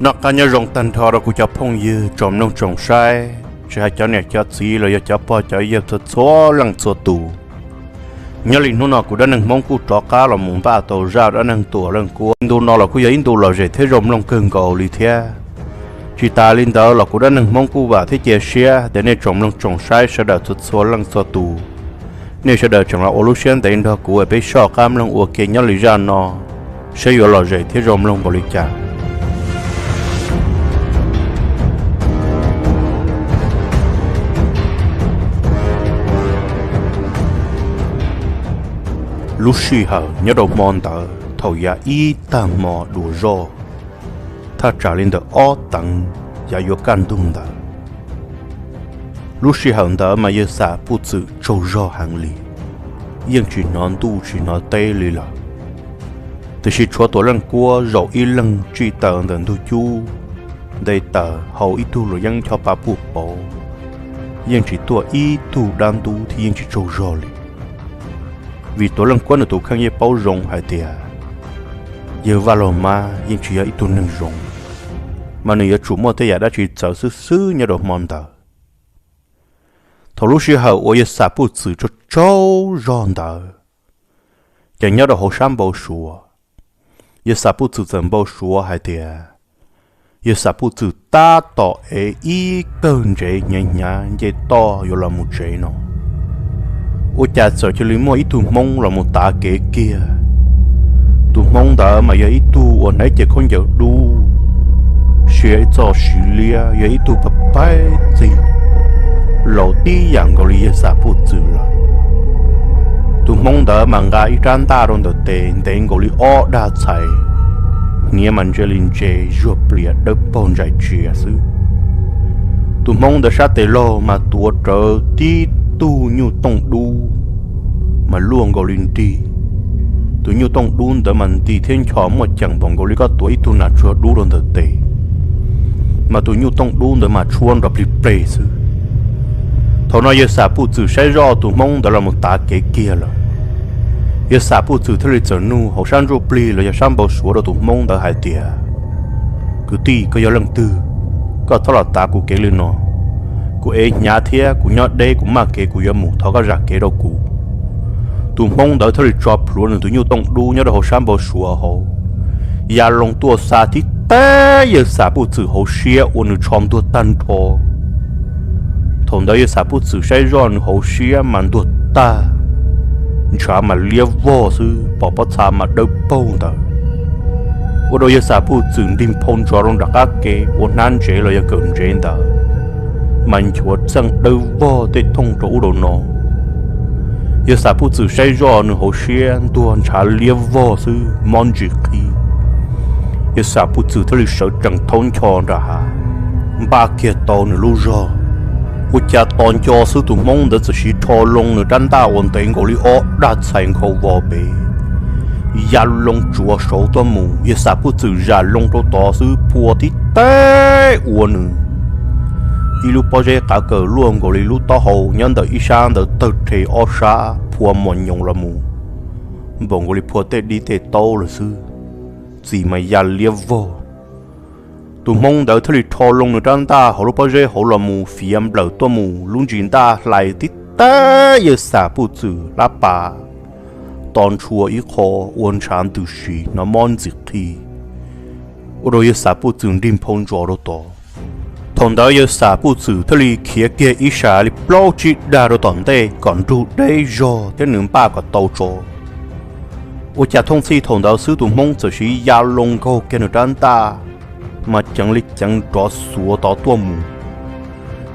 Noj qab nyob zoo tag nrho rau kuv cov phooj ywg tsoom mloog tsoom saib, tsis hais cov niam cov txiv los yog cov pog cov yawg txhua txhua leej txhua tus. Nyob li hnub no kuv Dab Neeg Hmoob kuj rov qab los mus npaj tau zaj dab neeg Tuam Leej Kuab. Ntu no los kuj yog ib ntu lom zem thiab zoo mloog kawg nkaus li thiab. Tsis tas li ntawd los kuv Dab Neeg Hmoob kuj vam thiab cia siab tias nej tsoom mloog tsoom saib sawv daws txhua txhua leej txhua tus, nej sawv daws tseem los ua lub siab ntev nrog kuv es peb soj qab mloog ua ke nyob li zaj no, saib yuav lom zem thiab zoo mloog npaum li cas. Lub sij hawm nyob rau hmo ntawd thaum yav ib tag hmo dua zoj, thaj tsam li ntawm ob teev yav yuav kaj ntug ntawd. Lub sij hawm ntawd mas yawg Xam Puj Txwm tsaug zog heev li, yeej tsis hnov ntuj tsis hnov teb li lawm. Tiam sis tshuav Tuam Leej Kuab zaum ib leeg tsij taws ntawm ntug cub, nte taws haus ib tug luam yeeb ncho pa puj pauv, yeej tsis tuaj ib tug dab ntub thiab yeej tsis tsaug zog li. Vim Tuam Leej Kuab nws tus kheej yeej paub zoo hais tias yawg Vaj Laug Mab yeej tsis yog ib tug neeg zoo, mas nws yuav tsum muaj tej yam dab tsi txawv xwb xwb nyob rau hmo ntawd. Thaum lub sij hawm uas yawg Xam Puj Txwm tsaug tsaug zog ntawd, ces nyob rau hauv sab npau suav, yawg Xam Puj Txwm txawm npau suav hais tias yawg Xam Puj Txwm tab tom ev ib kawm ntsev hnyav hnyav nce toj yuav los mus tsev no, ua cas txawm cia li muaj ib tug Hmoob los mus tav kev kiag. Tus Hmoob ntawd mas yog ib tug uas hnav cev khaub ncaws dub, sia ib txoj siv liab, yog ib tug pab paib txig, laus tib yam nkaus li yawg Xam Puj Txwm lawm. Tus Hmoob ntawd mas nqa ib rab ntaj rau ntawm tes ntev nkaus li ob dag txhais, hniav mas ntse li ntse zuag plias dawb paug ntsais tsias xwb. Tus Hmoob ntawd sab tes laug mas tuav rawv tib tug nyuj tooj dub, mas luaj nkaus li nrig. Tus nyuj tooj dub ntawd mas nti thiab ncho muaj ceem npaum nkaus li koj tuav ib tug nas tsuag dub rau ntawm tes, mas tus nyuj tooj dub ntawd mas tshuab nrov plig pleg xwb. Thaum no yawg Xam Puj Txwm saib zoj tus Hmoob ntawd los mus tav kev kiag lawm, yawg Xam Puj Txwm thiaj li txawm nug hauv sab ntsuj plig los yog sab npau suav rau tus Hmoob ntawd hais tias, kwv tij, koj yog leej twg? Koj txhob los tav kuv kev li no. Kuv ev hnyav thiab kuv nyob deb, kuv maj kev kuv yuav mus, thov koj zam kev rau kuv. Tus Hmoob ntawd thiaj li tso plhuav nws tus nyuj tooj dub nyob rau hauv sab npau suav hauv, ya loo tuaj xa tib teg yawg Xam Puj Txwm hauv siab ua nws tsho ntuag tag nrho. Thaum ntawd yawg Xam Puj Txwm saib zoj nws hauv siab mas ntuag tag, ntshav mas liab vog xwb, pom pob txha mas dawb paug ntawd. Ua rau yawg Xam Puj Txwm nrig nphau ntsos rau nram qab ke ua hnab ntsev los yog kawm ntsev ntawd, mas nchuav txeej dawb vog tej thooj rau ub rau no. Yawg Xam Puj Txwm saib zoj nws hauv siab ntuag ntshav liab vog xwb, mob ntsis qhib. Yawg Xam Puj Txwm thiaj li sawv tsees thaub ncho nram hav, npaj kiag tau nws lub zog. Ua cas tos nco xwb tus Hmoob ntawd txawm siv rho loo nws rab ntaj uas ntev nkaus li ob dag txhais nkhaus vos pem, ya loo tsuav saud tuaj mus. Yawg Xam Puj Txwm zam loo rau tod xwb phua tib teg ua nws ib lub pob zeb qav kawm luaj nkaus li lub taub hau nyob ntawm ib sab ntawd tawg rhe ob sab phua mos nyoos los mus, npaum nkaus li phua tej dib tej taub lawm xwb, txim mas ya liab vog. Tus Hmoob ntawd thiaj li rho loo nws rab ntaj hauv lub pob zeb hauv los mus fiav nplawm tuaj mus, lub ntsis ntaj hlais tib teg yawg Xam Puj Txwm lab pas, to ntshua ib qho ua ntshav ntws si hnov mob ntxim qhib, ua rau yawg Xam Puj Txwm nrig nphau ntsos rau tod. Thaum ntawd yawg Xam Puj Txwm thiaj li khiav kiag ib sab li plaub tsib dag rau tom ntej kom nrug deb zog thiab nws npaj kom tau tso. Ua cas thooj txhij thaum ntawd xwb tus Hmoob txawm siv ya loo nkaug kiag nws rab ntaj, mas ceev li ceev nrov xuav tod tuaj mus.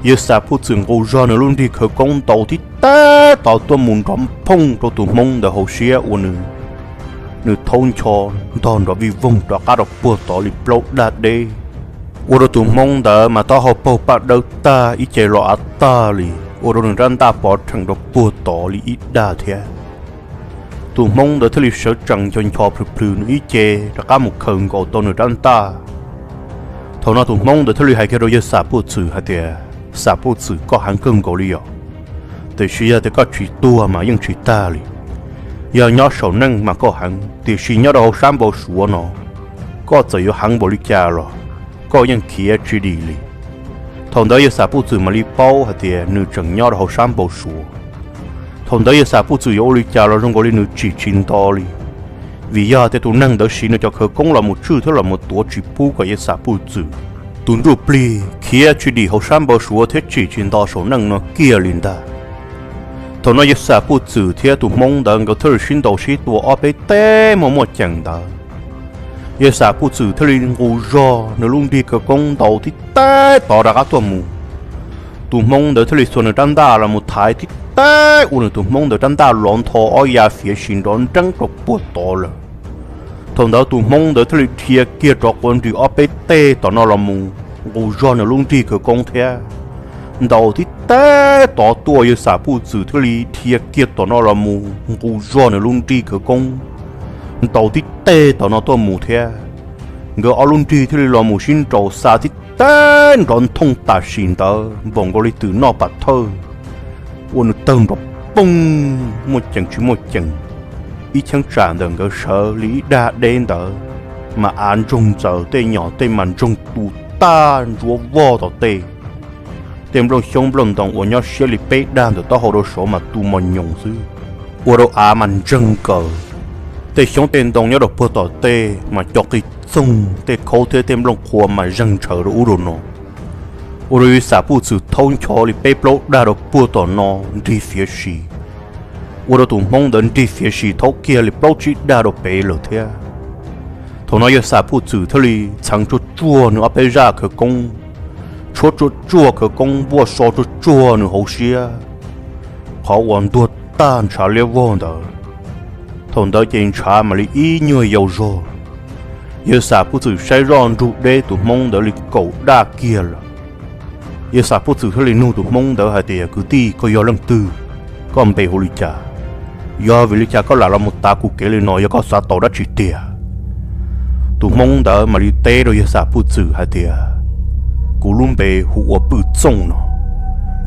Yawg Xam Puj Txwm nqus zog nws lub nrig khawv koob ntaus tib teg tod tuaj mus nrov nphooj rau tus Hmoob ntawd hauv siab ua nws, nws thaub ncho ntog nrov vij voog rov qab rau puag tod li plaub dag deb, ua rau tus Hmoob ntawd mas taub hau paug paj dawb tag ib ce los av tag li, ua rau nws rab ntaj pov rhees rau puag tod li ib dag thiab. Tus Hmoob ntawd thiaj li sawv tsees ncho ncho plhws plhws nws ib ce rov qab mus khaws nkaus tau nws rab ntaj. Thaum no tus Hmoob ntawd thiaj li hais kiag rau yawg Xam Puj Txwm hais tias, Xam Puj Txwm, koj heev kawg nkaus li yom, tiam sis yog tias koj tsis tuag mas yeej tsis tag li. Yog nyob saum neej mas koj heev, tiam sis nyob rau hauv sab npau suav no, koj txawm yuav heev npaum li cas los koj yeej khiav tsis dim li. Thaum ntawd yawg Xam Puj Txwm mam li paub hais tias nws tseem nyob rau hauv sab npau suav. Thaum ntawd yawg Xam Puj Txwm yuav ua li cas los zoo nkaus li nws tsim tsis nto li, vim yog tias tus neeg ntawd siv nws cov khawv koob los mus tswj thiab los mus tuav tsis pub kom yawg Xam Puj Txwm tus ntsuj plig khiav tsis dim hauv sab npau suav thiab tsim tsis nto saum neej no kiag li ntag. Thaum no yawg Xam Puj Txwm thiab tus hmoob ntawd nkawd thiaj li sib ntaus sib tua ob peb teg muaj muaj ceem ntawd. Yawg Xam Puj Txwm thiaj li nqus zog nws lub nrig khawv koob ntaus tib teg tod rov qab tuaj mus. Tus hmoob ntawd thiaj li xuas nws rab ntaj los mus thaiv tib teg ua nws tus hmoob ntawd rab ntaj lov ntho ob ya fiav si nrov nreeb rau puag tod lawm. Thaum ntawd tus hmoob ntawd thiaj li dhia kiag rov quav nris ob peb teg tom no los mus nqus zog nws lub nrig khawv koob thiab ntaus tib teg tod tuaj. Yawg Xam Puj Txwm thiaj li dhia kiag tom no los mus nqus zog nws lub nrig khawv koob ntaus tib teg tom no tuaj mus thiab. Nkawd ob lub nrig thiaj li los mus sib nraus xa tib teg nrov nthooj tam sim ntawd npaum nkaus li twm noj pam thawj, ua nws tawg nrov poog muaj ceem tsis muaj ceem. Ib cheeb tsam ntawm nkawd sawv li ib dag deb ntawd mas av ntsoog ntxaws, tej nyom tej mas ntsoog tu tag ntsuav vog tom tej. Tej nplooj xyoob nplooj ntoo uas nyob siab li peb dag ntawm taub hau rau saud mas tu mos nyoos xwb, ua rau av mas ntseeg kaws. Tej xyoob tej ntoo nyob rau puag tom tej mas co qig txoog, tej khaub thiab tej nplooj qhuav mas zeeg ntshaws rau ub rau no, ua rau yawg Xam Puj Txwm thaub ncho li peb plaub dag rau puag tom no nrig fiav si, ua rau tus hmoob ntawd nrig fiav si thaub kiag li plaub tsib dag rau pem lawm thiab. Thaum no yawg Xam Puj Txwm thiaj li txheev tsuaj tsuag nws ob peb zaj khawv koob, tshuab tsuaj tsuag khawv koob npuaj so tsuaj tsuag nws hauv siab, qhov uas ntuag tag ntshav liab vog ntawd. Thaum ntawd ces ntshav mam li ib nyuag yau zog. Yawg Xam Puj Txwm saib zoj nrug deb tus hmoob ntawd li kaum daj kiag lawm. Yawg Xam Puj Txwm thiaj li nug tus hmoob ntawd hais tias, Kwv tij, koj yog leej twg? Koj npe hu li cas? Yog vim li cas koj lam los mus tav kuv kev li no? Yog koj xav tau dab tsi tiag? Tus hmoob ntawd mam li teb rau yawg Xam Puj Txwm hais tias, Kuv lub npe hu ua Pwj Txooj no.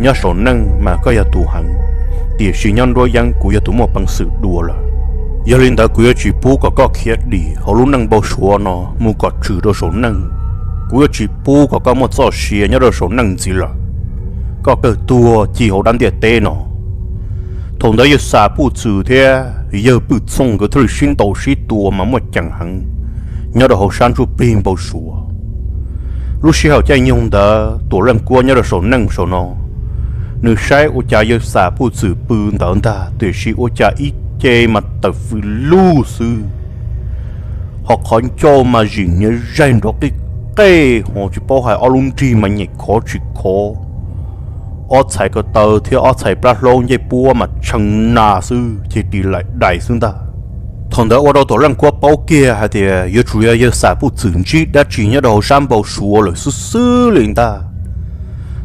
Nyob saum neej mas koj yog tus heev, tiam sis nyob nruab yeeb kuv yog tus muaj peev xwm dua lawm. Yog li ntawd kuv yuav tsis pub kom koj khiav dim hauv lub neej npau suav no mus kom tshwm rau saum neej. Kuv yuav tsis pub kom koj muaj txoj sia nyob rau saum neej ntxiv lawm. Koj kawg tuag ci hauv dab ntiaj teb no. Thaum ntawd yawg Xam Puj Txwm thiab yawg Pwj Txooj nkawd thiaj li sib ntaus sib tua mas muaj ceem heev nyob rau hauv sab ntsuj plig npau suav. Lub sij hawm caij nyoog ntawd Tuam Leej Kuab nyob rau saum neej saum no, nws saib ua cas yawg Xam Puj Txwm pw ntawd ntag, tiam sis ua cas ib ce mas tawm fws lug xwb. Hos qhov ncauj mas zim hniav zaig nrov qij qej, hos tsis paub hais ob lub nrig mas nyem khov tsis khov, ob txhais ko taw thiab ob txhais plab hlaub ncej puab mas tshee nas xwb, ceg ris laim dais xwb ntag. Thaum ntawd ua rau Tuam Leej Kuab paub kiag hais tias yuav tsum yog yawg Xam Puj Txwm ntsib dab tsi nyob rau hauv sab npau suav lawm xwb xwb li ntag.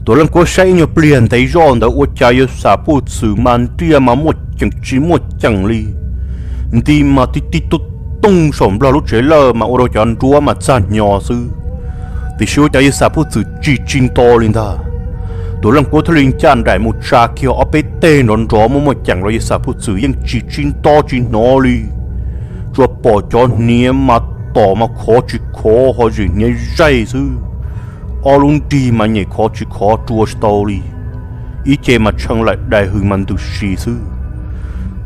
Tuam Leej Kuab saib ib nyuag pliag ntev zoj ntawd ua cas yawg Xam Puj Txwm mas nriaj mas muaj ceem tsis muaj ceem li, nti mas ti ti tuj tooj saum nplog lub tsev lawj mas ua rau cov nruab mas txaj hnyo xwb, tiam sis ua cas yawg Xam Puj Txwm tsim tsis nto li ntag. Tuam Leej Kuab thiaj li ncaj nraim mus tsa kiag ob peb teg nrov nrov muaj muaj ceem los yawg Xam Puj Txwm yeej tsim tsis nto tsis hnov li. Tsuas pom cov hniav mas tom mas khov tsis khov, ho zim hniav zaig xwb. Ob lub nrig mas nyem khov tsis khov rua tsis tau li, ib ce mas tshee laim dais hws mas ntws si xwb.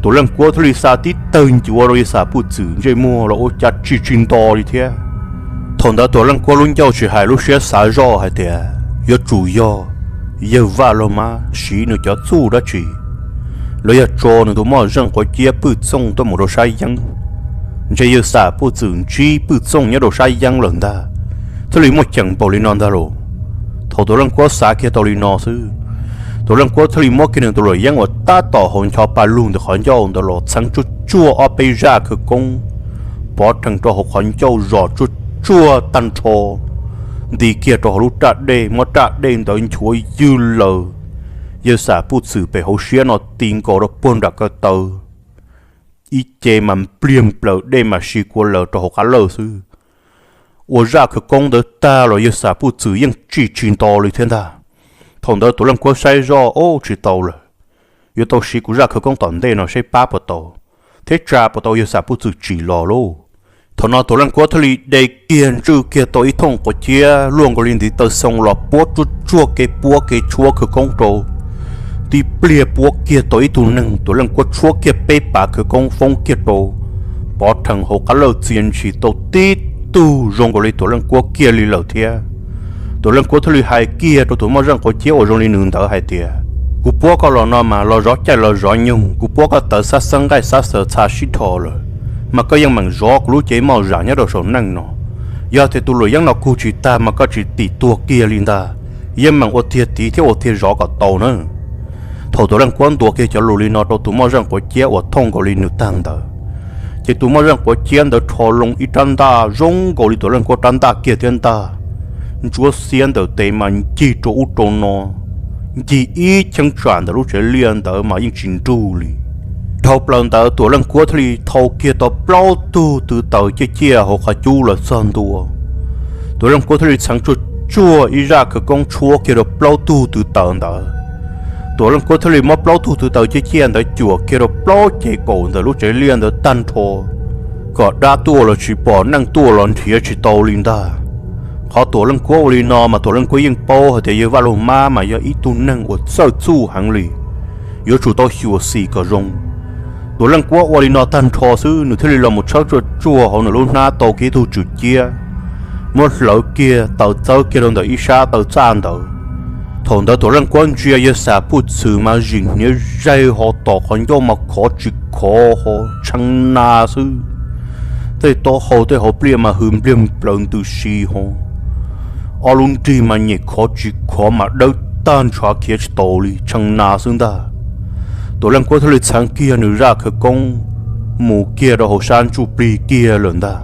Tuam Leej Kuab thiaj li xa tib tawg ncuav rau yawg Xam Puj Txwm ntsej muag los ua cas tsim tsis nto li thiab. Thaum ntawd Tuam Leej Kuab lub ncauj tsis hais lub siab xav zoj hais tias yuav tsum yog yawg Vaj Laug Mab siv nws cov txuj dab tsi, los yog tso nws tus moj zeej quav ciab Pwj Txooj tuaj mus rau sab yeeb. Ntshe yawg Xam Puj Txwm ntsib Pwj Txooj nyob rau sab yeeb lawm ntag, thiaj li muaj ceem npaum li no ntag lauj. Thaum Tuam Leej Kuab xav kiag tau li no xwb, Tuam Leej Kuab thiaj li muab kiag nws tus luam yeeb uas tab tom hauv ncho pa lug ntawm qhov ncauj ntawd los txheeb tsuaj tsuag ob peb zaj khawv koob, pov rhees rau hauv qhov ncauj zom tsuaj tsuag tag nrho, nti kiag rau hauv lub raj dej, muab raj dej ntawd nchuav ywg laws yawg Xam Puj Txwm pem hauv siab no ti nkaus rau puag nram ko taw. Ib ce mas npliag nplaws dej mas si kua laws rau hauv qab lawj xwb. Ua zaj khawv koob ntawd tag los yawg Xam Puj Txwm yeej tsim tsis nto li thiab ntag. Thaum ntawd Tuam Leej Kuab saib zoj, ob, tsis tau lawm, yuav tau siv kuv zaj khawv koob tom ntej no seb pab puas tau, thiab tsa puas tau yawg Xam Puj Txwm tsim los lauj. Thaum no Tuam Leej Kuab thiaj li de kiag ntswj kiag tau ib thooj quav ciab luaj nkaus li ntiv taw xoo los puab tsuaj tsuaj kev puab kev tshuab khawv koob rau. Tib pliag puab kiag tau ib tug neeg, Tuam Leej Kuab tshuab kiag peb pav khawv koob foob kiag rau pov rhees hauv qab lawj txia ntshis tau tib tug zoo nkaus li Tuam Leej Kuab kiag li lawm thiab. Tuam Leej Kuab thiaj li hais kiag rau tus moj zeej quav ciab uas zoo li nws ntawd hais tias, kuv puab koj los no mas los zov caij los zov nyoog, kuv puab koj tawv xab xeeb nqaij xab xaws txha sib dhos lawm, mas koj yeej meem zov kuv lub cev moj zam nyob rau saum neej no. Yog tias tus luam yeeb no kug tsis tag mas koj tsis tim tuag kiag li ntag, yeej meem ua tiag tiv thiab ua tiag zov kom tau na. Thaum Tuam Leej Kuab ntuas kiag cov lus li no rau tus moj zeej quav ciab uas thooj nkaus li nws tag ntawd, ces tus moj zeej quav ciab ntawd rho loo ib rab ntaj zoo nkaus li Tuam Leej Kuab rab ntaj kiag thiab ntag. Ntsuab xiab ntawm tes mas ncig rau ub rau no, ncig ib cheeb tsam ntawm lub tsev liaj ntawd mas yeej tsis nrug li. Dhau plaws ntawd Tuam Leej Kuab thiaj li thau kiag tau plaub tug tw taws ciaj ciaj hauv qhov cub los txog ntua. Tuam Leej Kuab thiaj li txheev tsuaj tsuag ib zaj khawv koob tshuab kiag rau plaub tug tw taws ntawd. Tuam Leej Kuab thiaj li muab plaub tug tw taws ciaj ciaj ntawd cuam kiag rau plaub ceg kaum ntawm lub tsev liaj ntawd tag nrho, kom dab tuaj los tsis pom, neeg tuaj los nrhiav tsis tau li ntag. Qhov Tuam Leej Kuab ua li no mas Tuam Leej Kuab yeej paub hais tias yawg Vaj Lug Mab mas yog ib tug neeg uas txawj txuj heev li, yuav tsum tau xyuam xim kom zoo. Tuam Leej Kuab ua li no tag nrho xwb nws thiaj li los mus tshawb tsuaj tsuag hauv nws lub hnab tau kiag ib tug tswm ciab, muab hlawv kiag taws txawb kiag rau ntawm ib sab taw txaj ntawd. Thaum ntawd Tuam Leej Kuab ntsia yawg Xam Puj Txwm mas zim hniav zaig ho, tom qhov ncauj mas khov tsis khov ho tshee na xwb. Tej taub hau tej hauv pliaj mas hws npliag nplaws ntws si ho, ob lub nrig mas nyem khov tsis khov mas dawb tag ntshav khiav tsis taus li tshee na xwb ntag. Tuam Leej Kuab thiaj li txheev kiag nws zaj khawv koob mus kiag rau hauv sab ntsuj plig kiag lawm ntag.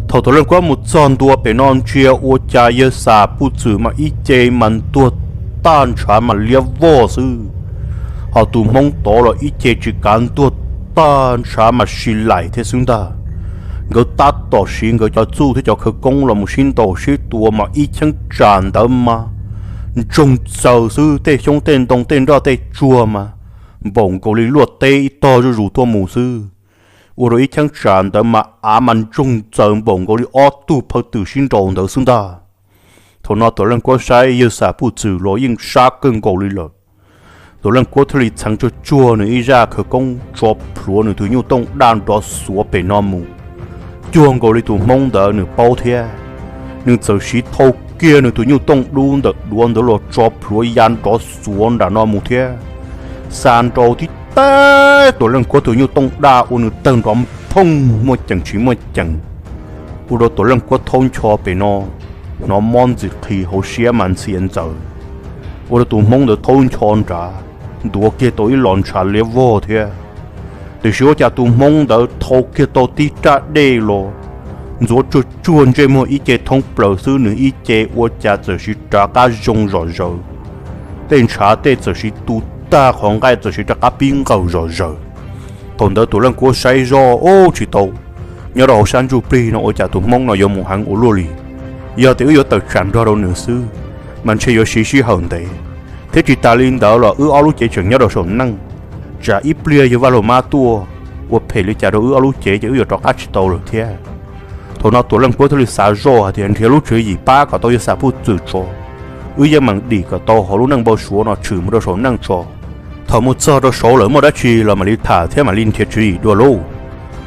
Thaum Tuam Leej Kuab mus txog ntua pem no ntsia ua cas yawg Xam Puj Txwm mas ib ce mas ntuag tag ntshav mas liab vog xwb, ho tus Hmoob tod los ib ce tsis kav ntuag tag ntshav mas si laim thiab xwb ntag. Nkawd tab tom siv nkawd cov txuj thiab cov khawv koob los mus sib ntaus sib tua mas ib cheeb tsam ntawd mas ntsoog txaws xwb, tej xyoob tej ntoo tej nroj tej tsuag mas npaum nkaus li luaj teb ib tog zuj zus tuaj mus xwb. Ua rau ib cheeb tsam ntawd mas av mas ntsoog txaws npaum nkaus li ob tug phaw twm sib nraus ntawd xwb ntag. Thaum no Tuam Leej Kuab saib yawg Xam Puj Txwm los yeej sab kawg nkaus li lawm. Tuam Leej Kuab thiaj li txheev tsuag tsuag nws ib zaj khawv koob tso plhuav nws tus nyuj tooj daj nrov xuav pem no mus, cuag nkaus li tus Hmoob ntawd nws paub thiab. Nws txawm siv thau kiag nws tus nyuj tooj dub ntawm duav ntawd los tso plhuav ya nrov xuav nram no mus thiab, xa nrau tib teb Tuam Leej Kuab tus nyuj tooj daj ua nws tawg nrov phooj muaj ceem tsis muaj ceem, ua rau Tuam Leej Kuab thaub ncho pem no hnov mob ntxim qhis hauv siab mas ntxhias ntxaws, ua rau tus Hmoob ntawd thaub ncho nrad ntuav kiag tau ib los ntshav liab vog thiab. Tiam sis ua cas tus Hmoob ntawd thau kiag tau tib raj dej los ntxuav tsuag tsuag ntsej muag ib ce thoob plaws xwb, nws ib ce ua cas txawm siv rov qab zoo zom zaws, tej ntshav tej txawm siv tu tag, qhov nqaij txawm siv rov qab pib nqawm zom zaws. Thaum ntawd Tuam Leej Kuab saib zoj ub tsis tau, nyob rau hauv sab ntsuj plig no ua cas tus Hmoob no yuav mus heev ua luaj li. Yog tias wb yuav tawm tsam nrog rau nws xwb mas ntshe yuav siv sij hawm ntev, thiab tsis tas li ntawd los wb ob lub cev tseem nyob rau saum neej, tsam ib pliag yawg Vaj Lug Mab tuaj ua phem li cas rau wb ob lub cev ces wb yuav rov qab tsis tau lawm thiab. Thaum no Tuam Leej Kuab thiaj li xav zoj hais tias nrhiav lub tswv yim pab kom tau yawg Xam Puj Txwm tso, wb yeej meem dim kom tau hauv lub neej npau suav no tshwm mus rau saum neej tso. Thaum mus txog rau saud lawm muaj dab tsi los mam li tham thiab mam li nrhiav tswv yim dua lauj.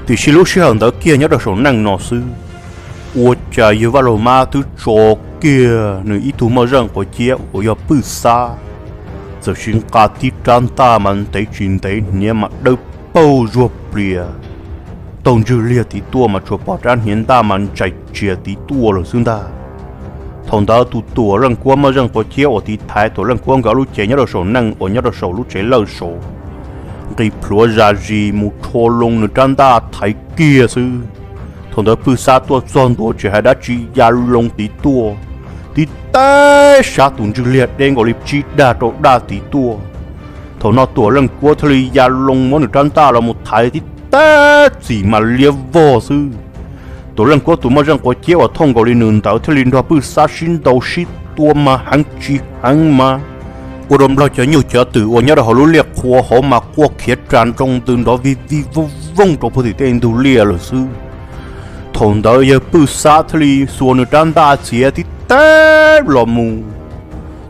Tiam sis lub sij hawm ntawd kiag nyob rau saum neej no xwb, ua cas yawg Vaj Lug Mab twb tso kiag nws ib tug moj zeej quav ciab uas yog Pwj Xab, txawm siv nqa tib rab ntaj mas ntev tsis ntev hniav mas dawb paug zuag plias, taug ntswg liag tid tuaj mas tsuas pom rab hniav ntaj mas ntsais tsias tid tuaj lawm xwb ntag. Thaum ntawd tus Tuam Leej Kuab moj zeej quav ciab uas tiv thaiv Tuam Leej Kuab nkawd ob lub cev nyob rau saum neej uas nyob rau saum lub tsev lawj saud, nqis plhuav zas zis mus rho loo nws rab ntaj thaiv kiag xwb. Thaum ntawd Pwj Xab tuaj txog ntua tsis hais dab tsi ya loo tid tuaj, tib teb sab tus ntswg liag deb nkaus li tsib dag rau dag tid tuaj. Thaum no Tuam Leej Kuab thiaj li ya loo muab nws rab ntaj los mus thaiv tib teb txim mas liab vog xwb. Tuam Leej Kuab tus moj zeej quav ciab uas thooj nkaus li nws ntawd thiaj li nrog Pwj Xab sib ntaus sib tua mas heev tsis heev mas ua rau nplog cov nyuj cov twm uas nyob rau hauv lub liaj qhua hauv mas quaj khiav ras nroo ntws nrov vij vij vooj vooj rau puag tim tej ntug liaj lawm xwb. Thaum ntawd yawg Pwj Xab thiaj li xuas nws rab ntaj txiav tib teb los mus.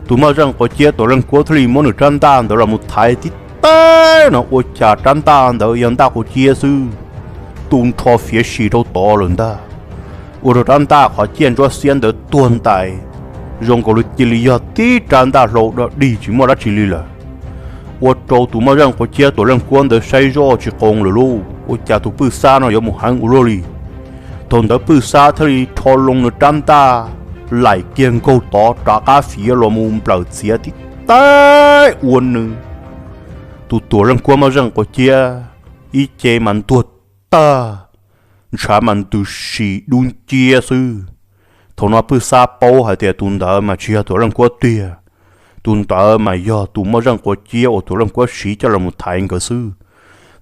Tus moj zeej quav ciab Tuam Leej Kuab thiaj li muab nws rab ntaj ntawd los mus thaiv tib teb no ua cas rab ntaj ntawd yog ntaj quav ciab xwb, tu nrho fiav si rau tod lawm ntag. Ua rau rab ntaj qhov ciaj ntsuab xiab ntawd tuag ntais, zoo nkaus li cia li yog tib rab ntaj hlau dog dig tsis muaj dab tsi li lawm. Ua rau tus moj zeej quav ciab Tuam Leej Kuab ntawd saib zoj tsis qoo lawm lauj, ua cas tus Pwj Xab no yuav mus heev ua luaj li. Thaum ntawd Pwj Xab thiaj li rho loo nws rab ntaj laim kiag nkaug tod rov qab fiav los mus nplawm txiav tib teb ua nws. Tus Tuam Leej Kuab moj zeej quav ciab ib ce mas ntuag tag, ntshav mas ntws si dub nciab xwb. Thaum no Pwj Xab paub hais tias tus ntawd mas tsis yog Tuam Leej Kuab tiag, tus ntawd mas yog tus moj zeej quav ciab uas Tuam Leej Kuab siv coj los mus thaiv nkawd xwb.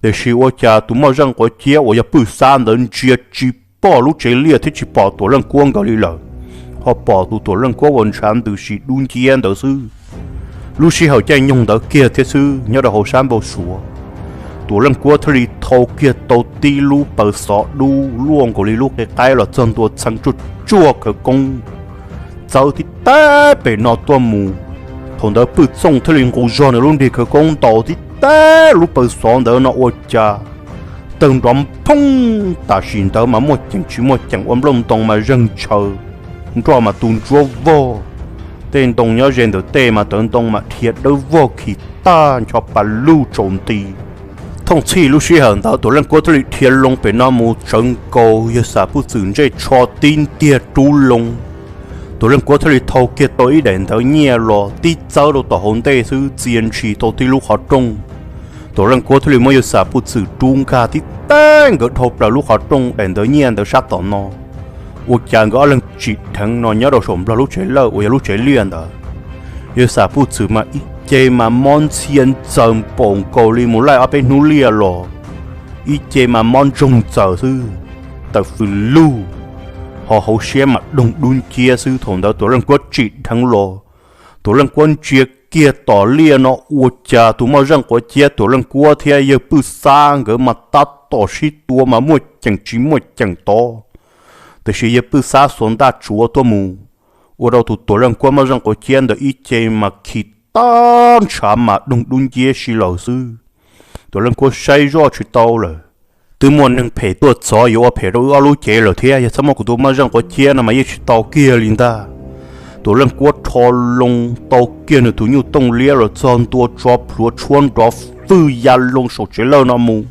Tiam sis ua cas tus moj zeej quav ciab uas yog Pwj Xab ntawd ntsia tsis pom lub tsev liaj thiab tsis pom Tuam Leej Kuab nkawd li lawm, ho pom tus Tuam Leej Kuab uas ntshav ntws si dub nciab ntawd xwb. Lub sij hawm caij nyoog ntawd kiag thiab xwb nyob rau hauv sab npau suav, Tuam Leej Kuab thiaj li thau kiag tau tib lub paws xov dub luaj nkaus li lub qe qaib los txog ntua txheev tsuaj tsuaj khawv koob, txawb tib teb pem no tuaj mus. Thaum ntawd Pwj Txooj thiaj li nqus zog nws lub nrig khawv koob ntaus tib teb lub paws xov ntawd no ua cas tawg nrov nphooj. Tam sim ntawd mas muaj ceem tsis muaj ceem ua nplooj ntoo mas zeeg ntshaw, nroj mas tu ntsuab vog, tej ntoo nyob ze ntawm tej mas tawv ntoo mas dhia dawb vog khi tag ncho pa lug tsaus nti. Thooj txhij lub sij hawm ntawd Tuam Leej Kuab thiaj li dhia loo pem no mus tsawv nkaus yawg Xam Pwj Txwm ntsej tsho tib ntiag rub loo. Tuam Leej Kuab thiaj li thau kiag tau ib daim ntawv nyiaj los tib txawb rau tom hauv ntej xwb txia ntshis tau tib lub qhov rooj. Tuam Leej Kuab thiaj li muab yawg Xam Pwj Txwm rub nkag tib teb nkawd dhau plaws lub qhov rooj daim ntawv nyiaj ntawd sab tom no. Ua cas nkawd ob leeg tsim dheev no nyob rau saum nplog lub tsev lawj uas yog lub tsev liaj ntawd, yawg Xam Pwj Txwm mas ib ce mas mob ntxhia ntxaws npaum nkaus li mus laij ob peb hnub liaj los, ib ce mas mob ntsoog ntxaws xwb, tawm fws lug, ho hauv siab mas doog dub nciab xwb. Thaum ntawd Tuam Leej Kuab tsim dheev los, Tuam Leej Kuab ntsia kiag tom liaj no ua cas tus moj zeej quav ciab Tuam Leej Kuab thiab yawg Pwj Xab nkawd mas tab tom sib tua mas muaj ceem tsis muaj ceem tod. Tiam sis yawg Pwj Xab xuas ntaj tsuav tuaj mus, ua rau tus Tuam Leej Kuab moj zeej quav ciab ntawd ib ce mas khi tag ntshav mas doog dub nciab si lawm xwb. Tuam Leej Kuab saib zoj tsis tau lawm. Twb muaj neeg phem tuaj txov yuav ua phem rau wb ob lub cev lawm thiab, yog txhob muaj kuv tus moj zeej quav ciab no mas yeej tsis tau kiag li ntag. Tuam Leej Kuab rho loo tau kiag nws tus nyuj tooj liab los txog ntua tso plhuav tshuab nrov fwj ya loo saum tsev lawj no mus.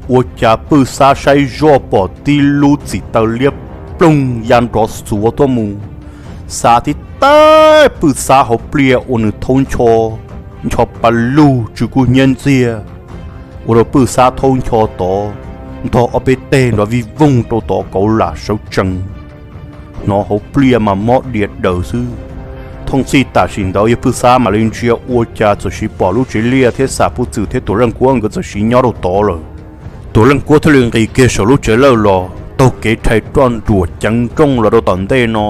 Ua cas Pwj Xab saib zoj pom tib lub txim taw liab ploog ya nrov xuav tuaj mus, xa tib teb Pwj Xab hauv pliaj ua nws thaub ncho, ncho pa lug tsw kub hnyiab ntxiag, ua rau Pwj Xab thaub ncho tod ntog ob peb teg nrov vij voog rau tom kauv lam sawv tsees, hnov hauv pliaj mas mob diav daws xwb. Thooj txhij tam sim ntawd yawg Pwj Xab mam li ntsia ua cas txawm siv pom lub tsev liaj thiab Xam Pwj Txwm thiab Tuam Leej Kuab nkawd txawm siv nyob rau tod lawm. Tuam Leej Kuab thiaj li nqis kiag saum lub tsev lawj los taug kev rhais roj nruam ceev nrooj los rau tom ntej no,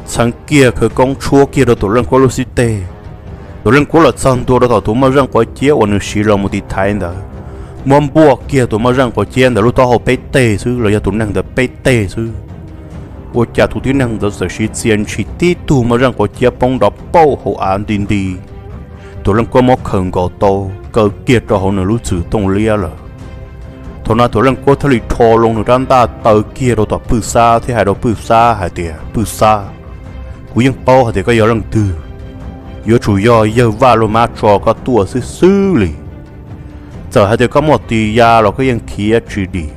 txheev kiag khawv koob tshuab kiag rau Tuam Leej Kuab lub xib teg. Tuam Leej Kuab los txog ntua rau tom tus moj zeej quav ciab uas nws siv los mus tiv thaiv ntawd, muab npuaj kiag tus moj zeej quav ciab ntawd lub taub hau peb teg xwb los yog tus neeg ntawd peb teg xwb. Ua cas tus tib neeg ntawd txawm siv txia ntshis tib tug moj zeej quav ciab poob nrov pauj hauv av nti nti. Tuam Leej Kuab muab khaws nkaus tau, kaw kiag rau hauv nws lub txwm tooj liab lawm. Thaum no Tuam Leej Kuab thiaj li rho loo nws rab ntaj taw kiag rau tom Pwj Xab thiab hais rau Pwj Xab hais tias, Pwj Xab, kuv yeej paub hais tias koj yog leej twg, yuav tsum yog yawg Vaj Lug Mab tso koj tuaj xwb xwb li. Txawm hais tias koj muaj tis ya los koj yeej khiav tsis dim,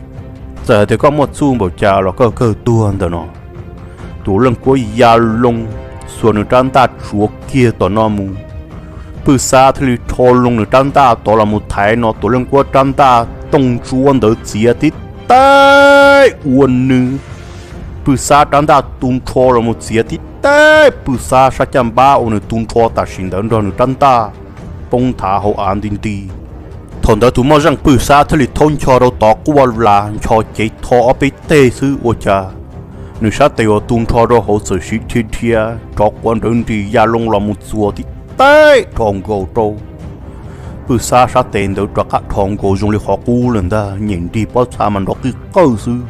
txawm hais tias koj muaj txuj npaum cas los koj kawg tuag ntawm no. Tuam Leej Kuab ya loo, xuas nws rab ntaj tsuav kiag tom no mus. Pwj Xab thiaj li rho loo nws rab ntaj tod los mus thaiv no Tuam Leej Kuab rab ntaj tooj ntsuab ntawd txiav tib teb ua nws. Pwj Xab rab ntaj tu nrho los mus txiav tib teb Pwj Xab sab caj npab ua nws tu nrho tam sim ntawd nrog nws rab ntaj poob nthav hauv av nti nti. Thaum ntawd tus moj zeej Pwj Xab thiaj li thaub ncho rau tod quaj las ncho cev tho ob peb teg xwb ua cas nws sab tes uas tu nrho rau hauv txawm siv dhia dhia rov quav nrawv nris ya loo los mus txuas tib teb dhos nkaus rau Pwj Xab sab tes ntawd rov qab dhos nkaus zoo li qhov qub lawm ntag, nyem nrig pob txha mas nrov qij qawj xwb.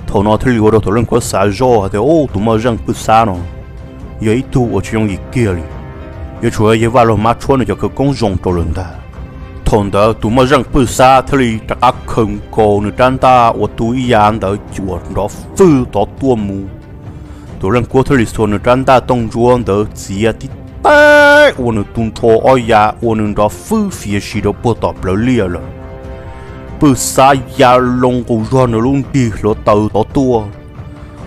Thaum no thiaj li ua rau Tuam Leej Kuab xav zoj hais tias, Ub, tus moj zeej Pwj Xab no yog ib tug uas tsis yooj yim kiag li, yuav tsum yog Vaj Laug Mab tshuab nws cov khawv koob zoo rau lawm ntag. Thaum ntawd tus moj zeej Pwj Xab thiaj li rov qab khaws nkaus nws rab ntaj uas tu ib yav ntawd cuam nrov fwj tod tuaj mus. Tuam Leej Kuab thiaj li xuas nws rab ntaj tooj ntsuab ntawd txiav tib teg ua nws tu nrho ob yav ua nws nrov fwj fiav si rau puag tom plawv liaj lawm. Pwj Xab ya loo nqus zog nws lub nrig hluav taws tod tuaj.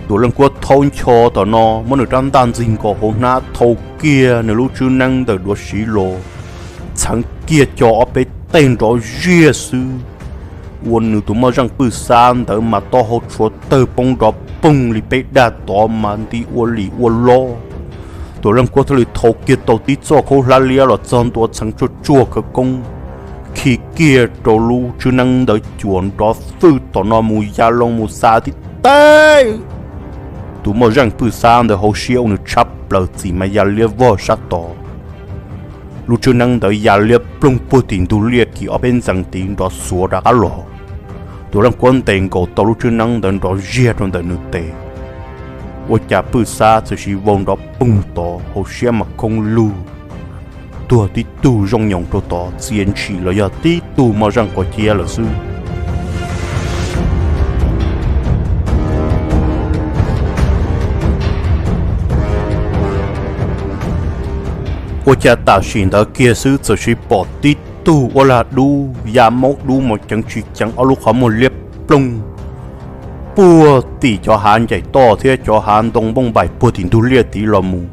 Tuam Leej Kuab thaub ncho tom no muab nws rab ntaj ntxig nkaus hauv hnab thau kiag nws lub tswb neeb ntawm duav siv los, txheev kiag co ob peb teg nrov ziaj xwb, ua nws tus moj zeej Pwj Xab ntawd mas taub hau tshuav tawg poob nrov poog li peb dag tod mas nti ua lim ua lob. Tuam Leej Kuab thiaj li thau kiag tau tib txoj khaub hlab liab los txog ntua txheev tsuag tsuag khawv koob, khi kiag rau lub tswb neeb ntawd cuam nrov fwj tom no mus ya loo mus xa tib teg. Tus moj zeej Pwj Xab ntawd hauv siab ua nws tshab plaws txim mas ya liab vog sab tod. Lub tswb neeb ntawd ya liab ploog puag tim ntug liaj kis ob peb ntxeev tid nrov xuav rov qab los. Tuam Leej Kuab ntes nkaus tau lub tswb neeb ntawd nrov ziag rau ntawm nws tes. Ua cas Pwj Xab txawm siv vau nrov poog tod, hauv siab mas khoob lug, tuag tib tug zoo nyoos rau tod, txia ntshis los yog tib tug moj zeej quav ciab lawm xwb. Ua cas tam sim ntawd kiag xwb txawm siv pom tib tug uab lag dub ya maub dub mas ceev tsis ceev ob lub qhov muag liab ploog puag tim cov hav ncaim toj thiab cov hav ntoo npooj npaim puag tim ntug liaj tid los mus.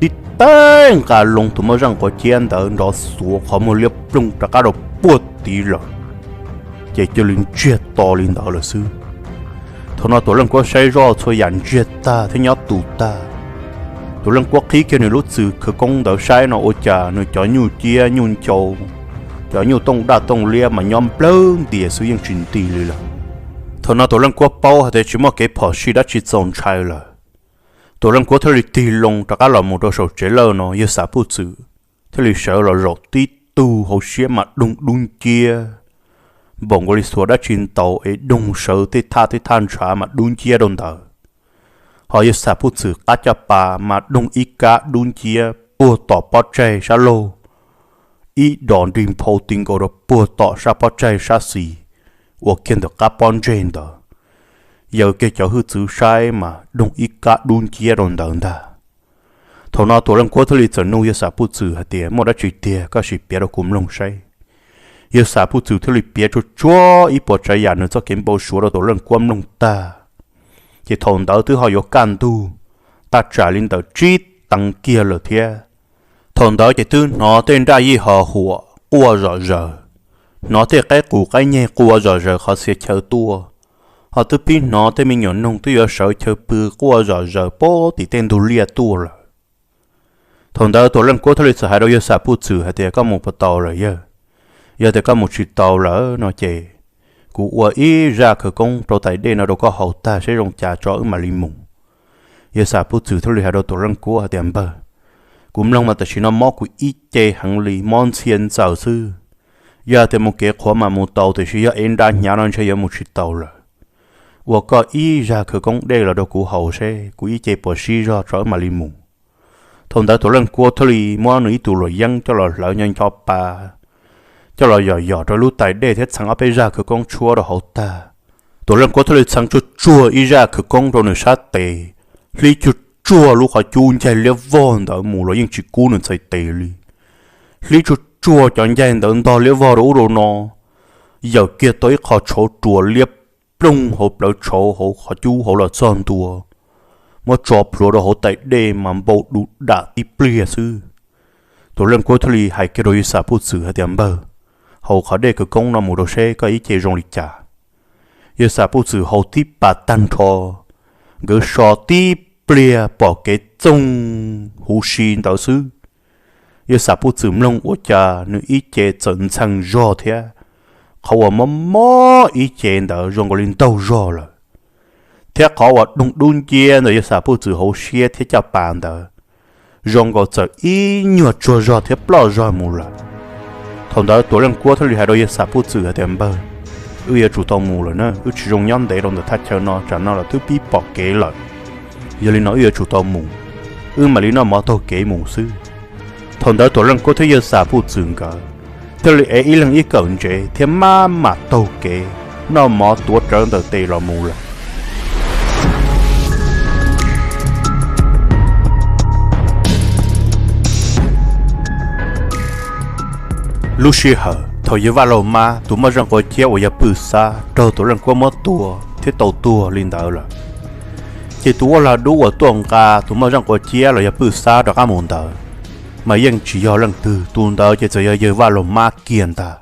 Tib teg nqa loo tus moj zeej quav ciab ntawd nrov xuav qhov muag liab ploog rov qab rau puag tid lawm, ces cia li ntsiag to li ntawd lawm xwb. Thaum no Tuam Leej Kuab saib zoj txhua yam ntsiag tag thiab nyob tus tag. Tuam Leej Kuab qhib kiag nws lub txwm khawv koob ntawd saib no ua cas nws cov nyuj ciab nyuj ncau, cov nyuj tooj daj tooj liab mas nyob nplawg ntias xwb yeej tsis nti li lawm. Thaum no Tuam Leej Kuab paub hais tias tsis muaj kev phom sij dab tsi txaus ntshai lawm. Tuam Leej Kuab thiaj li tig loo rov qab los mus rau saum tsev lawj no, yawg Xam Puj Txwm thiaj li sawv los zaum tib tug hauv siab mas doog dub nciab, npaum nkaus li xuas dab tsi ntaus es doog sawv tej thaj tej thaj ntshav mas dub nciab rau ntawd. Ho yawg Xam Puj Txwm qab caj pas mas doog ib kab dub nciab puag tom pob tsaig sab laug, ib dos nrig nphau ti nkaus rau puag tom sab pob tsaig sab xis uas kiag ntawm qab pob ntseg ntawd. Yaws kiag cov hwj txwv saib mas doog ib kab dub nciab rau ntawd ntag. Thaum no Tuam Leej Kuab thiaj li txawm nug yawg Xam Puj Txwm hais tias, Muaj dab tsi tiag, koj sim piav rau kuv mloog saib. Yawg Xam Puj Txwm thiaj li piav tsuag tsuag ib puas tsav yam nws txoj kev npau suav rau Tuam Leej Kuab mloog tag. Ces thaum ntawd twb ho yuav kaj ntug, thaj tsam li ntawm tsib teev kiag lawm thiab. Thaum ntawd ces twb hnov tej nraj yij ho huam quaj zom zaws, hnov tej qaib qus qaib nyeg qua zom zaws qhov txhia chaw tuaj, ho twb pib hnov tej me nyuam noog twb yuav sawv chaw pw quaj zom zaws puag tim tej ntug liaj tuaj lawm. Thaum ntawd Tuam Leej Kuab thiaj li txawm hais rau yawg Xam Puj Txwm hais tias, Koj mus puas tau lawm yawg? Yog tias koj mus tsis tau lawm no ces kuv ua ib zaj khawv koob rau tais dej no rau koj haus tag seb zoo cas tso wb mam li mus. Yawg Xam Puj Txwm thiaj li hais rau Tuam Leej Kuab hais tias, Npawg, kuv mloog mas tam sim no mob kuv ib ce heev li, mob ntxhia ntxaws xwb. Yog tias mus kev qhuav mas mus tau, tiam sis yog ev nra hnyav no ntshe yuav mus tsis tau lawm. Ua koj ib zaj khawv koob dej los rau kuv haus seb kuv ib ce puas sib zog tso wb mam li mus. Thaum ntawd Tuam Leej Kuab thiaj li muab nws ib tug luam yeeb coj los hlawv nyo ncho pa, coj los yom yom rau lub tais dej thiab txheev ob peb zaj khawv koob tshuab rau hauv tag. Tuam Leej Kuab thiaj li txheev tsuag tsuag ib zaj khawv koob rau nws sab tes, hlib tsuag tsuag lub qhov cub ncaig liab vog ntawd mus los yeej tsis kub nws txhais tes li. Hlib tsuag tsuag cov ncaig ntawd ntog liab vog rau ub rau no, yawm kiag tau ib qho tshauv ruas liab ploog hauv plawv tshauv hauv qhov cub hauv los txog ntua, muab tso plhuav rau hauv tais dej mas npau du dam tib pliag xwb. Tuam Leej Kuab thiaj li hais kiag rau yawg Xam Puj Txwm hais tias, Npawg, haus qhov dej khawv koob no mus rau seb koj ib ce zoo li cas. Yawg Xam Puj Txwm haus tib pas tag nrho, nkawd so tib pliag pom kev txoog huv si ntawd xwb. Yawg Xam Puj Txwm mloog ua cas nws ib ce txawm ntxhee zog thiab, qhov uas mob mob ib ce ntawd zoo nkaus li ntaug zog lawm, thiab qhov uas doog dub nciab ntawm yawg Xam Puj Txwm hauv siab thiab caj pas ntawd zoo nkaus txawm ib nyuag tsuag zog thiab ploj zog mus lawm. Thaum ntawd Tuam Leej Kuab thiaj li hais rau yawg Xam Puj Txwm hais tias, Npawg, Wb yuav tsum tau mus lawm na, wb tsis zoo nyob ntev rau ntawm thaj chaw no, tsam no los twb pib pom kev lawm. Yog li no wb yuav tsum tau mus, wb mam li noj mov taug kev mus xwb. Thaum ntawd Tuam Leej Kuab thiab Yawg Xam Phuj Txwm nkawd thiaj li ev ib leeg ib kawm ntsev thiab maj mam taug kev noj mov tuav rawv ntawm tes los mus lawm. Lub sij hawm thaum Yawg Vaj Laug Mab tus moj zeej quav ciab uas yog Pwj Xab raug Tuam Leej Kuab muab tua thiab tau tuag li ntawd lawm, ces tus uab lag dub uas tuaj nqa tus moj zeej quav ciab los yog Pwj Xab rov qab mus ntawd mas yeej tsis yog leej twg, tus ntawd ces txawm yog Yawg Vaj Laug Mab kiag ntag.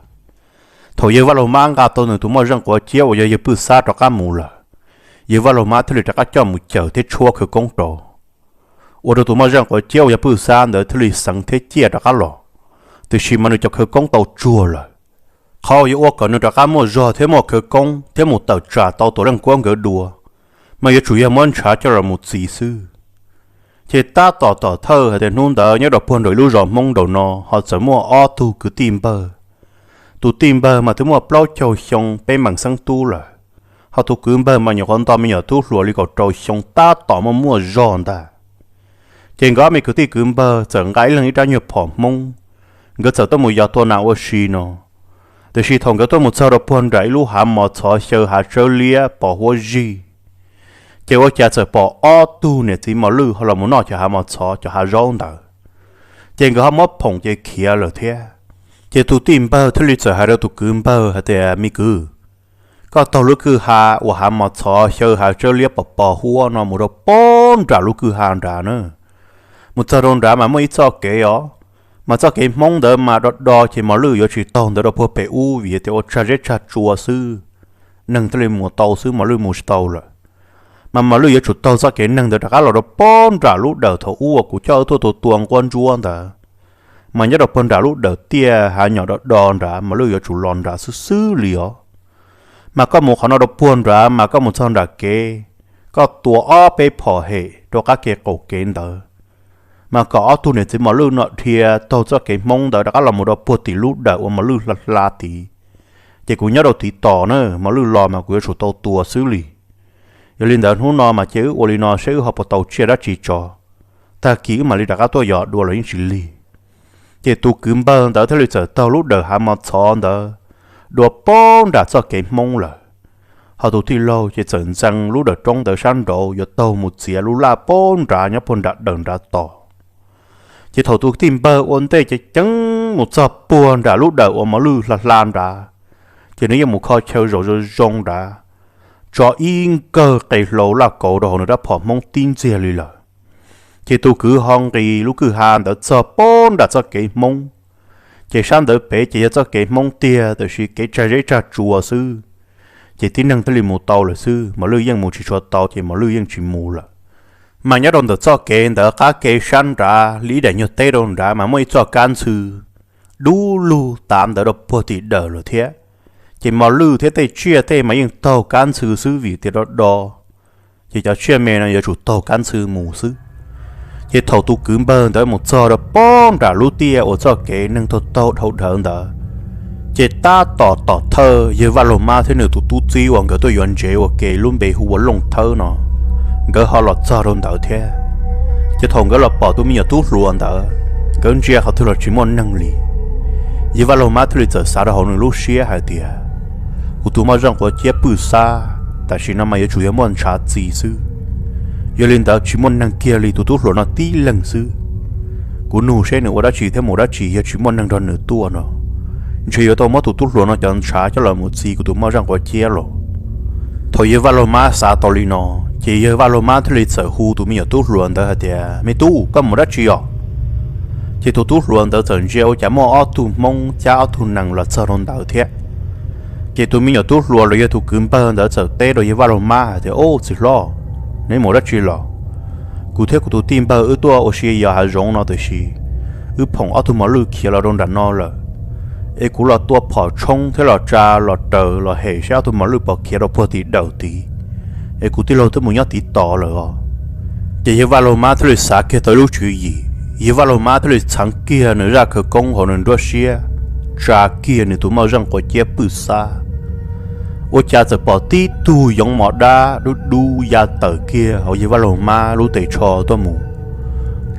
Thaum Yawg Vaj Laug Mab nqa tau nws tus moj zeej quav ciab uas yog yawg Pwj Xab rov qab mus lawm, Yawg Vaj Laug Mab thiaj li rov qab coj mus cawm thiab tshuab khawv koob rau, ua rau tus moj zeej quav ciab uas yog Pwj Xab ntawd thiaj li xeev thiab ciaj rov qab los. Tiam sis mas nws cov khawv koob tau tsuag lawm. Qhov uas yuav ua kom nws rov qab muaj zog thiab muaj khawv koob thiab mus tawm tsam tau Tuam Leej Kuab nkawd dua, mas yuav tsum yog muab ntshav coj los mus txi xwb. Ces tab tom tom thawj hais tias hnub ntawd nyob rau puag nraum ib lub zos Hmoob nraum no ho txawm muaj ob tug kwv tij npawg. Tus tij npawg mas twb muaj plaub caug xyoo peb meem xeeb tub lawm, ho tus kwv npawg mas nyuam qhuav nto me nyuam tub hluas li kaum rau xyoo tab tom muaj muaj zog ntag. Ces nkawd ob me kwv tij kwv npawg txawm nqa ib leeg ib rab nyuag phom Hmoob, nkawd txawm tuaj mus yos tua nas ua si no. Tiam sis thaum nkawd tuaj mus txog rau puag nram ib lub hav mos txhov xyaw hav tsawb liab pos huab zig, ces ua cas txawm pom ob tug niam txiv mos lwj ho los mus noj cov hav mos txhov cov hav zaub ntawd. Ces nkawd ho muab phoom ces khiav lawm thiab. Ces tus tij npawg thiaj li txawm hais rau tus kwv npawg hais tias, me kwv, koj taug lub kwj ha uas hav mos txhov xyaw hav tsawb liab pos pos huab no mus rau puag nram lub kwj ha nrad na. Mus txog rau nrad mas muaj ib txoj kev os, mas txoj kev Hmoob ntawd mas do do ces mos lwj yuav tsis taug ntawd rau puag pem ub vim tias ua tsag zeb tsag tsua xwb, neeg thiaj li mus tau xwb, mos lwj mus tsis tau lawm. Mas mos lwj yuav tsum taug txoj kev neeg ntawd rov qab los rau puag nram lub dawm thaum ub uas kuv coj wb tuaj tua tua nquab ntsuab ntawd. Mas nyob rau puag nram lub dawm tiaj hav nyom do do nrad, mos lwj yuav tsum los nrad xwb xwb li os. Mas koj mus qhov no rau puag nrad mas koj mus txog nram kev, koj tua ob peb phom hem rau qab kev qaum kev ntawd, mas kom ob tug niam txiv mos lwj no dhia taug txoj kev Hmoob ntawd rov qab los mus rau puag tim lub dawm uas mos lwj hla hla tid, ces kuv nyob rau tid tos na, mos lwj los mas kuv yuav tsum tau tua xwb li. Yog li ntawd hnub no mas cia wb ua li no seb wb ho puas tau tsiaj dab tsi tso, tag kis wb mam li rov qab tuaj yos dua los yeej tsis lig. Ces tus kwv npawg ntawd thiaj li txawm taug lub dawm hav mos txhov ntawd dua puag nram txoj kev Hmoob lawm, ho tus tij laug ces txawm ntxeev lub dawm roob ntawd sab nraud yuav taug mus txiav lub laj puag nrad nyob puag nram dawm nrad tos. Ces thaum tus tij npawg ua ntej ceev ceev mus txog puag nram lub dawm uas mos lwj hla hla nrad, ces nws yeej mus kho chaw zaum zoo zoo nrad, tso ib nkawg qe hlau laj kauv rau hauv nws rab phom Hmoob tib ntxiag li lawm. Ces tus kwv ho nqis lub kwj ha ntawd txog puag nram txoj kev Hmoob. Ces sab ntawd pem ces yog txoj kev Hmoob tiag, tiam sis kev tsag zeb tsag tsua xwb, ces tib neeg thiaj li mus tau lawm xwb, mos lwj yeej mus tsis tshua tau ces mos lwj yeej tsis mus lawm. Mas nyob rau ntawm txoj kev ntawd qab kev sab nrad li ib daim nyuag teb rau nrad mas muaj ib txoj kab ntxhw dub lug tav ntawd rau puag tim dawm lawm thiab. Ces mos lwj thiab tej tsiaj tej mas yeej taug kab ntxhw xwb vim tias do do, ces cov tsiaj me no yuav tsum taug kab ntxhw mus xwb. Ces thaum tus kwv npawg ntawd mus txog rau puag nram lub tiaj uas txoj kev neeg taug taug dhau dhawv ntawd, ces tab tom tom thawj yawg Vaj Laug Mab thiab nws tus tub txib uas nkawd tuaj yuav ntsev ua ke lub npe hu ua Looj Thawb no, nkawd ho los txog rau ntawd thiab. Ces thaum nkawd los pom tus me nyuam tub hluas ntawd, nkawd ntsia qhov twg los tsis muaj neeg li. Yawg Vaj Laug Mab thiaj li txawm xav rau hauv nws lub siab hais tias, kuv tus moj zeej quav ciab Pwj Xab tam sim no mas yuav tsum yog muaj ntshav txi xwb. Yog li ntawd tsis muaj neeg kiag li, tus tub hluas no tib leeg xwb. Kuv nug seb nws ua dab tsi thiab mus dab tsi, yog tsis muaj neeg nrog nws tuaj no, ntshe yuav tau muab tus tub hluas no cov ntshav coj los mus txi kuv tus moj zeej quav ciab los. Thaum yawg Vaj Laug Mab xav tau li no, ces yawg Vaj Laug Mab thiaj li txawm hu tus me nyuam tub hluas ntawd hais tias, me tub, koj mus dab tsi os? Ces tus tub hluas ntawd txawm ntsia ua cas muaj ob tug Hmoob cab ob tug nees los txog rau ntawd thiab. Ces tus me nyuam tub hluas los yog tus kwv npawg ntawd txawm teb rau yawg Vaj Laug Mab hais tias, ub, txiv hlob, neb mus dab tsi los? Kuv thiab kuv tus tij npawg wb tuaj ua si yos hav zoov no tiam sis wb phoom ob tug mos lwj khiav los rau nram no lawm, es kuv los tua phom tshoob thiab los tsa los raws los hem saib ob tug mos lwj puas khiav rau puag tim dawm tid, es kuv tij laug twb mus nyob tid tos lawm os. Ces yawg Vaj Laug Mab thiaj li xav kiag tau ib lub tswv yim, yawg Vaj Laug Mab thiaj li txheev kiag nws zaj khawv koob hauv nws nruab siab, tsa kiag nws tus moj zeej quav ciab Pwj Xab. Ua cas txawm pom tib tug yoov mos dab dub dub ya tawm kiag hauv yawg Vaj Laug Mab lub tes tsho tuaj mus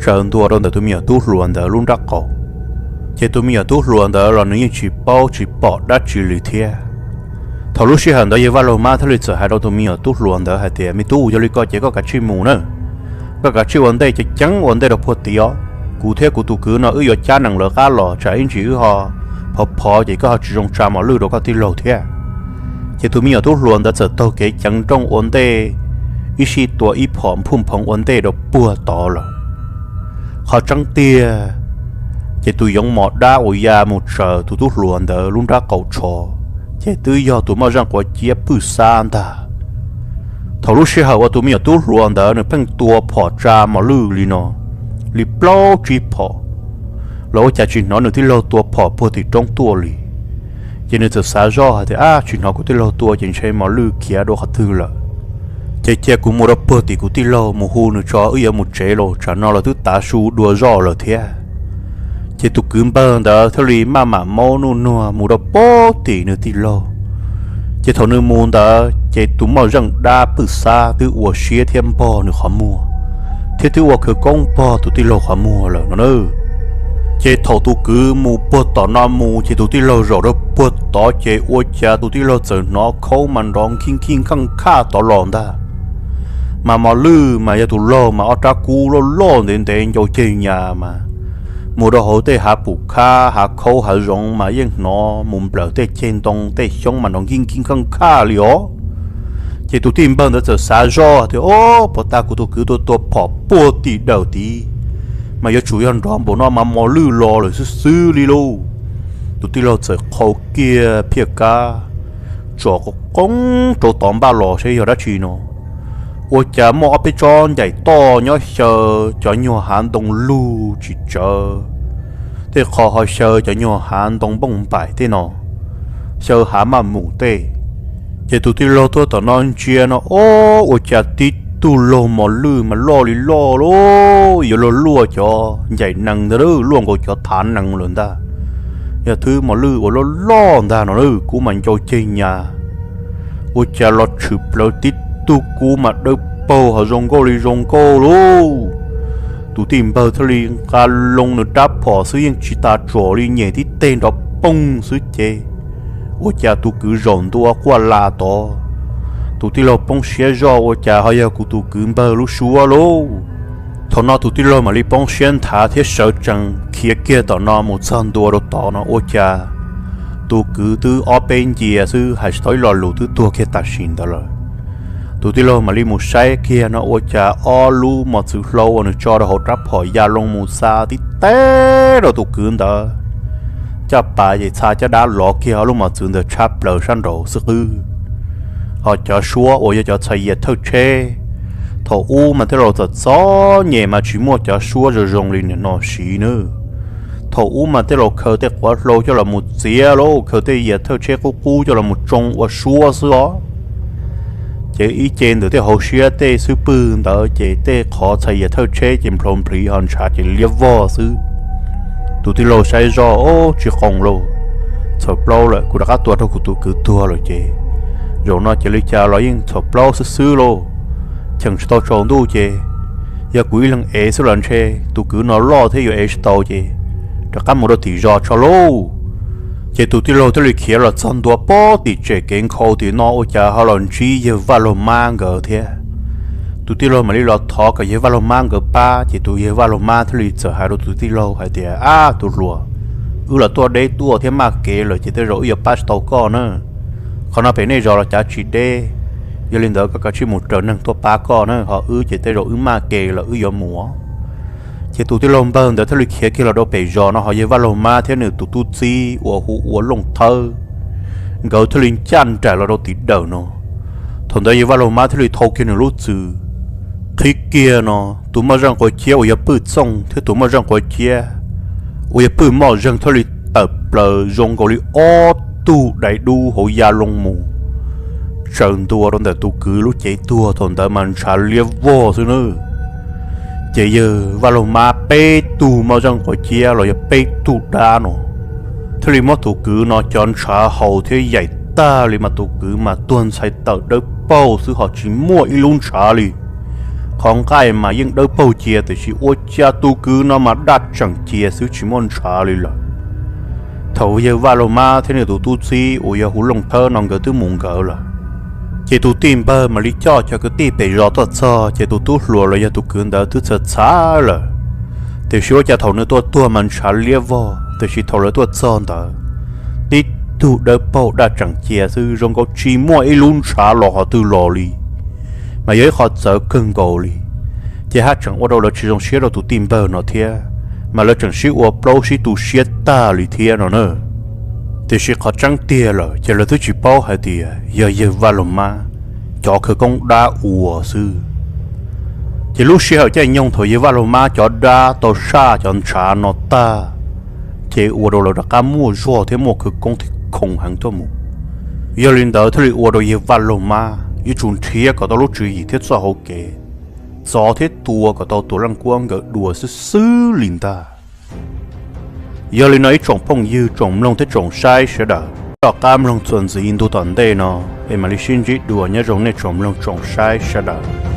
tsaws ntua rau ntawm tus me nyuam tub hluas ntawd lub nrab qaum. Ces tus me nyuam tub hluas ntawd los nws yeej tsis paub tsis pom dab tsi li thiab. Thaum lub sij hawm ntawd yawg Vaj Laug Mab thiaj li txawm hais rau tus me nyuam tub hluas ntawd hais tias, Me tub, yog li ko ces koj kav tsij mus na, koj kav tsij ua ntej ceev ceev ua ntej rau puag tid os. Kuv thiab kuv tus kwv no wb yuav cab nees lawv qab los, tsam ib ntsis wb ho phov phov ces koj ho tsis zoo tsa mos lwj rau koj tij laug thiab. Ces tus me nyuam tub hluas ntawd txawm taug kev ceev nrooj ua ntej, ib sij tua ib phom nphuj nphoov ua ntej rau puag tod lawm. Qhov tseeb tiag, ces tus yoov mos dab uas ya mus tsaws tus tub hluas ntawd lub nrab qaum tsho, ces twb yog tus moj zeej quav ciab pwj xab ntag. Thaum lub sij hawm uas tus me nyuam tub hluas ntawd nws pheej tua phom tsa mos lwj li no, li plaub tsib phom, los ua cas tsis hnov nws tij laug tua phom puag tim roob tuaj li. Ces nws txawm xav zoj hais tias, Ab, tsis hnov kuv tij laug tua ces ntshe mos lwj khiav dua qhov twg lawm. Ces cia kuv mus rau puag tim kuv tij laug mus hu nws tso wb yuav mus tsev los, tsam no los twb tav su dua zoj lawm thiab. Ces tus kwv npawg ntawd thiaj li maj mam maub nuj nuag mus rau puag tim nws tij laug. Ces thaum nws mus ntawd ces tus moj zeej dab pwj xab twb ua siab thiab npog nws qhov muag, thiab twb ua khawv koob npog tus tij laug qhov muag lawm no na. Ces thaum tus kwv mus puag tom no mus ces tus tij laug zaum rau puag tod ces ua cas tus tij laug txawm hnov khaub mas nrov nkij nkij nkaj nkaj tod los ntag. Mas mos lwj mas yog tus laug mas ob rab kub loj loj ntev ntev ncau ceg nyas mas mus rau hauv tej hav pum khab hav khaub hav zoov mas yeej hnov mus nplawm tej ceg ntoo tej xyoob mas nrov nkij nkij nkaj nkaj li os. Ces tus tij npawg ntawd txawm xav zoj tias, Ob, puag ta kuv tus kwv tua tua phom puag tim dawm tid, mas yuav tsum yog nrov npaum no mas mos lwj los lawm xwb xwb li lauj. Tus tij laug txawm qhau kiag phiaj kab tsom qoob rau tod npaj los seb yog dab tsi no. Ua cas muaj ob peb tsob ncaim toj nyob xyaw cov nyuag hav ntoo lug tsis tsawv, tej qho ho xyaw cov nyuag hav ntoo npauj npaim tej no, xyaw hav maj mus tej. Ces tus tij laug tuaj tom no ntsia no, ob, ua cas tib tug laug mos lwj mas loj li loj lauj, yuav luag luaj cov ncaim nees ntag, luaj nkaus cov thav nees lawm ntag. Yog twb mos lwj uas loj loj ntag no, kub mas ncau ceg nyas. Ua cas los tshwm plaws tib tug kub mas dawb paug ho zoo nkauj li zoo nkauj lauj. Tus tij npawg thiaj li nqa loo nws rab phom xwb yeej tsis tas tsom li, nyem tib teg nrov poog xwb ces ua cas tus kwv zaum ntua quaj la tod. Tus tij laug poob siab zoj, ua cas ho yog kuv tus kwv npawg lub suab lauj. Thaum no tus tij laug mam li poob siab nthav thiab sawv tsees khiav kiag tom no mus txog ntua rau tod no ua cas tus kwv twb ob peb ncia xwb, hais tsis tau ib lo lus twb tuag kiag tam sim ntawd lawm. Tus tij laug mam li mus saib kiag no ua cas ob lub mos txwv hlau uas nws tso rau hauv rab phom ya loo mus xa tib teg rau tus kwv ntawd. Caj pas ces txha caj dab lov kiag ob lub mos txwv ntawd tshab plaws sab nraud xwb qwb. Ho cov suab uas yog cov txhais yas thawj tsheb, thaum ub mas tej laus txom txom nyem mas tsis muaj cov suab zoo zoo li nim no siv nawb. Thaum ub mas tej laus khaws tej quav hlau coj los mus txiav lauj, khaws tej yas thawj tsheb qub qub coj los mus tsoo ua suab xwb os. Ces ib ce ntawm tej hauv siab tej xwb pwg ntawd ces tej qhov txhais yas thawj tsheb ces nplhau nplhiv ho ntshav ces liab vog xwb. Tus tij laug saib zoj, ob, tsis qoos lauj, txhaum plaub lawm, kuv rov qab tua rau kuv tus kwv tuag lawm ces zaum no ces li cas los yeej txhaum plaub xwb xwb lauj. Cheem tsis tau tsaus ntuj ces yog kuv ib leeg ev xwb los ntshe tus kwv no loj thiab yuav ev tsis tau ces rov qab mus rau tim zos tso lauj. Ces tus tij laug thiaj li khiav los txog ntua puag tim tsev kev nkhaus tim no ua cas ho los ntsib yawg Vaj Laug Mab nkawd thiab. Tus tij laug mam li los thov kom yawg Vaj Laug Mab nkawd pab, ces tus yawg Vaj Laug Mab thiaj li txawm hais rau tus tij laug hais tias, Ab, tus hluas, wb los tuaj deb tuaj thiab maj kev lawm ces tej zaum wb yuav pab tsis tau koj na. Qhov no pem nej zos los cav tsis deb, yog li ntawd koj kav tsij mus raws neeg tuaj pab koj na, ho wb ces tej zaum wb maj kev lawm wb yuav mus. Ces tus tij laug npawg ntawd thiaj li khiav kiag los rau pem zos no, ho yawg Vaj Laug Mab thiab nws tus tub txib uas hu ua Looj Thawb, nkawd thiaj li ncaj nraim los rau tim dawm no. Thaum ntawd yawg Vaj Laug Mab thiaj li thau kiag nws lub txwm qhib kiag no, tus moj zeej quav ciab uas yog pwj txooj thiab tus moj zeej quav ciab uas yog pwj moj zeej thiaj li tawm plaws zoo nkaus li ob tug dai dub hauv ya loo mus tsaws ntua rau ntawm tus kwv lub cev tuag thaum ntawd mas ntshav liab vog xwb nawb. Ces yawg Vaj Laug Mab peb tug moj zeej quav ciab los yog peb tug dab no thiaj li muab tus kwv no cov ntshav haus thiab yaim tag li mas tus kwv mas tuag ntxhais tawm dawb paug xwb ho tsis muaj ib lub ntshav li. Qhov nqaij mas yeej dawb paug cia tiam sis ua cas tus kwv no mas daj tseem cia xwb tsis muaj ntshav li lawm. Thaum yawg Vaj Laug Mab thiab nws tus tub txib uas yog Huv Looj Thawb no nkawd twb mus nkawd lawm, ces tus tij npawg mam li coj cov kwv tij pem zos tuaj txog ces tus tub hluas los yog tus kwv ntawd twb txhav txhav lawm. Tiam sis ua cas thaum nws tuaj tuag mas ntshav liab vog tiam sis thaum lawv tuaj txog ntawd, tib tug dawb paug daj tseem cia xwb zoo nkaus tsis muaj ib lub ntshav los qhov twg los li, mas yog ib qho txawv kawg nkaus li. Ces haj tseem ua rau lawv tsis zoo siab rau tus tij npawg no thiab, mas lawv tseem sib ua plaub sib tu siab tag li thiab no na. Tiam sis qhov tseeb tiag lawm ces lawv twb tsis paub hais tias yog yawg Vaj Laug Mab cov khawv koob dab ua xwb. Ces lub sij hawm caij nyoog thaum yawg Vaj Laug Mab cov dab tau saj cov ntshav no tag, ces ua rau lawv rov qab muaj zog thiab muaj khawv koob thiab khoo heev tuaj mus. Yog li ntawd thiaj li ua rau yawg Vaj Laug Mab yuav tsum nrhiav kom tau lub tswv yim thiab txoj hauv kev txov thiab tua kom tau Tuam Leej Kuab nkawd dua xwb xwb li ntag. Yog li no ib tsoom phooj ywg tsoom mloog thiab tsoom saib sawv daws, rov qab mloog txuas ntxiv ntu tom ntej no, es mam li sib ntsib dua. Nyob zoo nej tsoom mloog tsoom saib sawv daws.